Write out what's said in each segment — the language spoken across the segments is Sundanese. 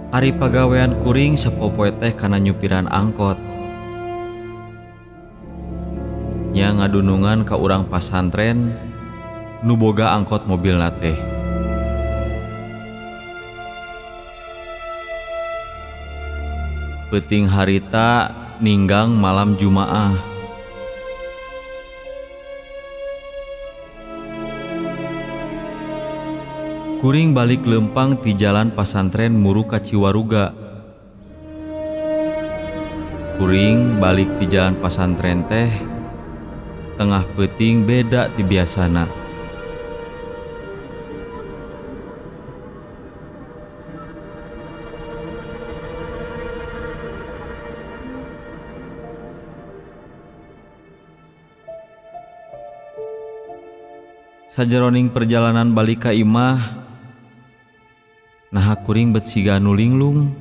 Ari pagawean kuring sapopoe teh kana nyupiran angkot. Nya ngadunungan ka urang pasantren nu boga angkot mobilna teh. Peuting harita ninggang malam Jumaah. Kuring balik leumpang ti jalan pasantren muru ka Ciwaruga. Kuring balik ti jalan pasantren teh tengah peuting beda ti biasana. Sajeroning perjalanan balik ka imah, naha kuring bet siga nu linglung.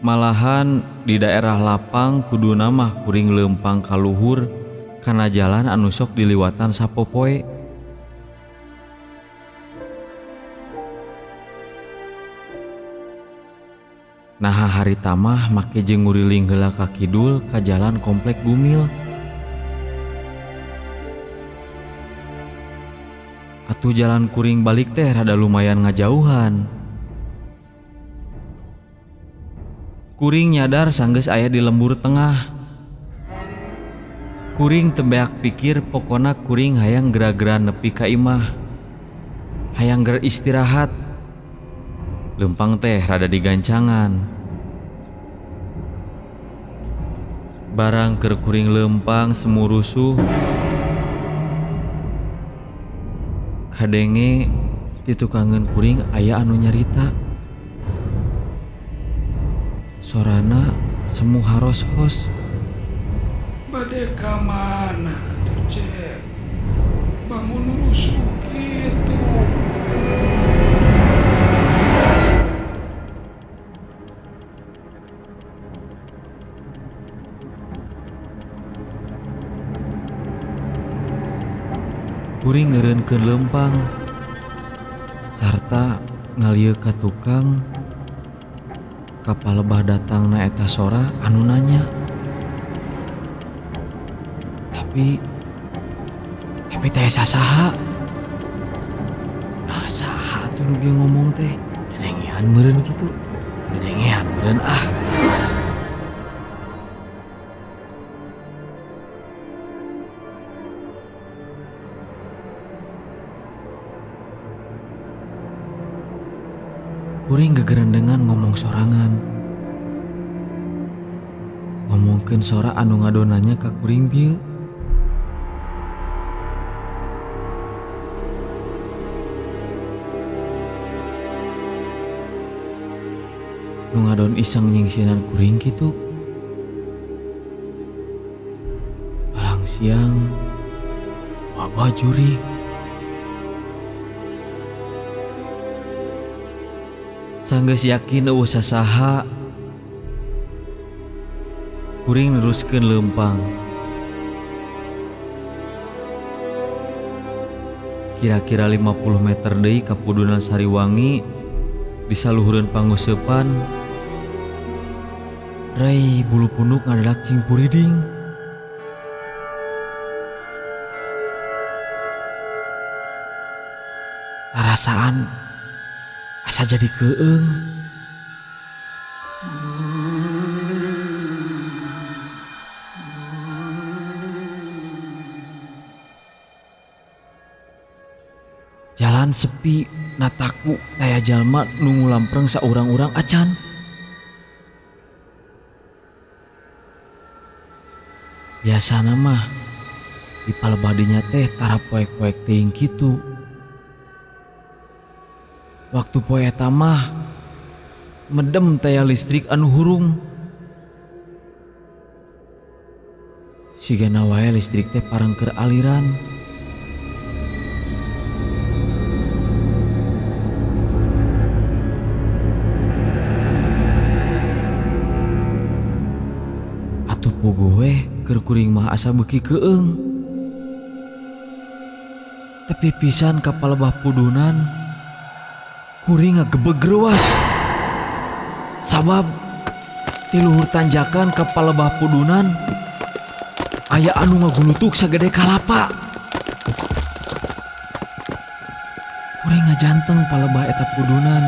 Malahan di daerah lapang kuduna mah kuring leumpang ka luhur kana jalan anu sok diliwatan sapopoe. Naha harita mah make jeung nguriling heula ka kidul ka jalan komplek Bumil. Atuh jalan kuring balik teh rada lumayan ngajauhan. Kuring nyadar sanggeus aya di lembur tengah. Kuring teu beak pikir pokona kuring hayang gera-gera nepi ka imah. Hayang ger istirahat. Leumpang teh rada digancangan. Barang keur kuring leumpang semu rusuh. Kadenge ti tukangeun kuring aya anu nyarita. Sorana semu haros-hos. Bade ka mana atuh Cep? Bangun rusuh kitu. Kuring ngeureunkeun leumpang sarta ngalieu ka tukang. Ka palebah datangna eta sora anu nanya. Tapi tapi teh sasaha. Nah saha atuh nu bieu ngomong teh? Dedengean meureun kitu. Dedengean meureun ah. Kuring gegerendengan ngomong sorangan. Ngomongkeun sora anu ngadonanya ka kuring bieu. Nu ngadon iseng nyingsieunan kuring kitu. Palang siang wabah jurig. Sanggeus yakin eueuh sasaha, kuring neruskeun leumpang. Kira-kira 50 meter deui ka Pudunan Sariwangi di saluhureun panguseupan. Rei bulu punduk ngadadak cing puriding. Rarasaan asa jadi keung. Jalan sepi nataku taya jalma nu ngulampreng saurang-urang acan. Biasana mah di palebah dinya teh tara poek-poek teuing kitu. Waktu poe eta mah medem taya listrik anu hurung. Sigana wae listrik teh parengker aliran. Atuh puguh weh keur kuring mah asa beuki keung. Tepi pisan ka palebah pudunan. Kuring ngagebeg reuas. Sabab ti luhur tanjakan ka palebah pudunan aya anu ngagulutuk sagede kalapa. Kuring ngajanteng palebah eta pudunan.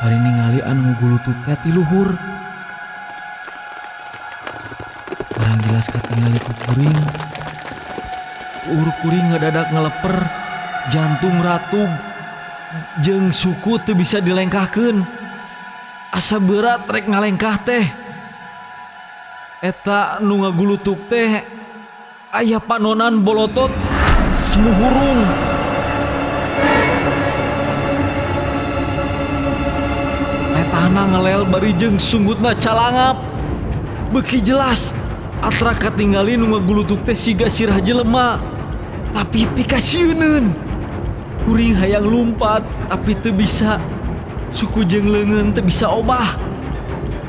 Bari ningali anu ngagulutuk teh ti luhur. Barang jelas katingali ku kuring. Uur kuring ngadadak ngaleper, jantung ratug, jeung suku teu bisa dilengkahkeun. Asa berat rek ngalengkah teh. Eta nu ngagulutuk teh aya panonan bolotot semu hurung. Letahna ngelel bari jeung sunggutna calangap. Beuki jelas atra katingali nu ngagulutuk teh siga sirah jelema. Tapi pikasieuneun. Kuring hayang lumpat tapi teu bisa. Suku jeung leungeun teu bisa obah.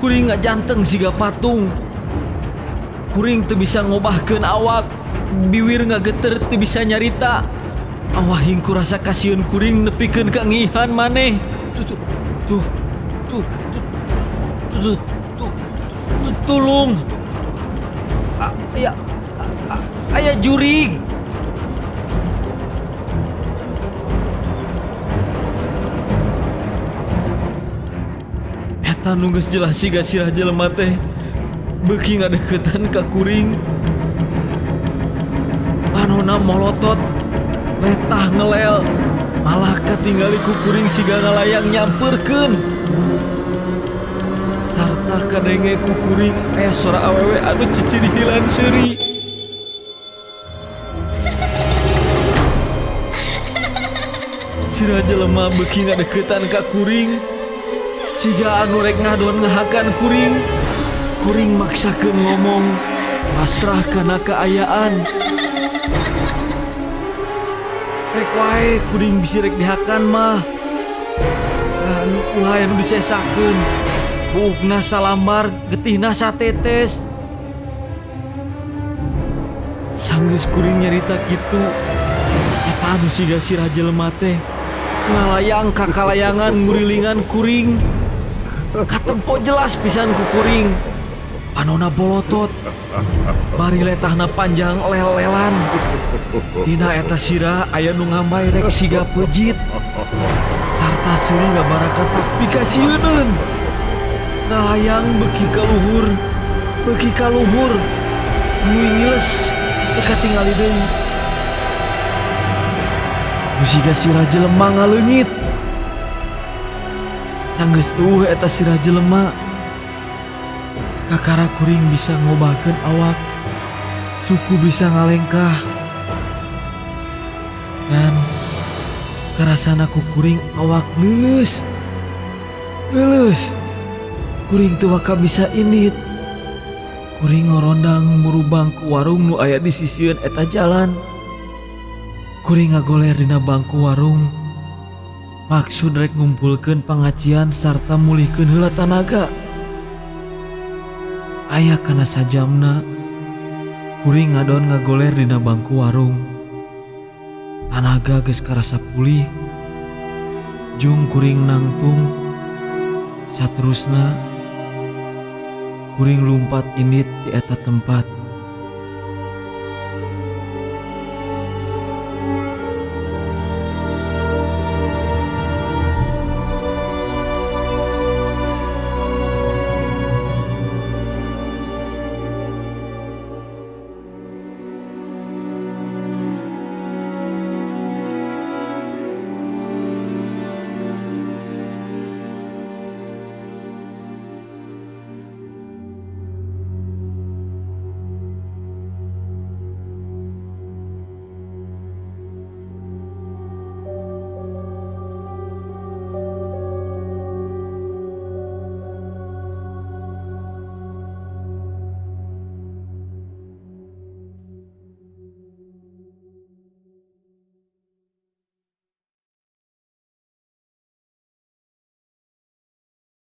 Kuring ngajanteng siga patung. Kuring teu bisa ngobahkeun awak, biwir ngageter teu bisa nyarita. Awahing ku rasa kasieun kuring nepikeun ka ngihan maneh. Tuh tuh tuh tuh tuh tuh tulung. Aya aya jurig. Eta nu geus jelas siga sirah jelema teh beuki ngadeukeutan ka kuring. Panona molotot, letah ngelel, malah katingali ku kuring siga ngalayang nyampeurkeun. Sarta kadenge ku kuring aya sora awewe anu cicirihilan seuri. Sirah jelema beuki ngadeukeutan ka kuring. Siga anu rek ngadon ngahakan kuring. Kuring maksakeun ngomong, pasrah kana kaayaan. Rek wae kuring bisi rek dihakan mah. Anu ulah anu disesakeun. Buukna salambar, getihna satetes. Sanggeus kuring nyarita kitu, eta anu siga sirah jelema teh ngalayang ka kalayangan ngurilingan kuring. Katempo jelas pisan ku kuring. Panona bolotot, bari letahna panjang lel-lelan. Dina eta sirah aya nu ngambay rek siga peujit. Sarta seuri ngabarakatak pikasieuneun. Ngalayang beuki ka luhur, beuki ka luhur. Ngiles teu katingali deui. Nu siga sirah jelema ngaleungit. Sanggeus eueuh eta sirah jelema. Kakara kuring bisa ngobahkeun awak, suku bisa ngalengkah. Dan karasana ku kuring awak leuleus. Leuleus. Kuring teu waka bisa indit. Kuring ngorondang muru bangku warung nu aya di sisieun eta jalan. Kuring ngagoler dina bangku warung. Maksud rek ngumpulkeun pangacian sarta mulihkeun heula tanaga. Aya kana sajamna kuring ngadon ngagoler dina bangku warung. Tanaga geus karasa pulih. Jung kuring nangtung. Saterusna kuring lumpat indit di eta tempat.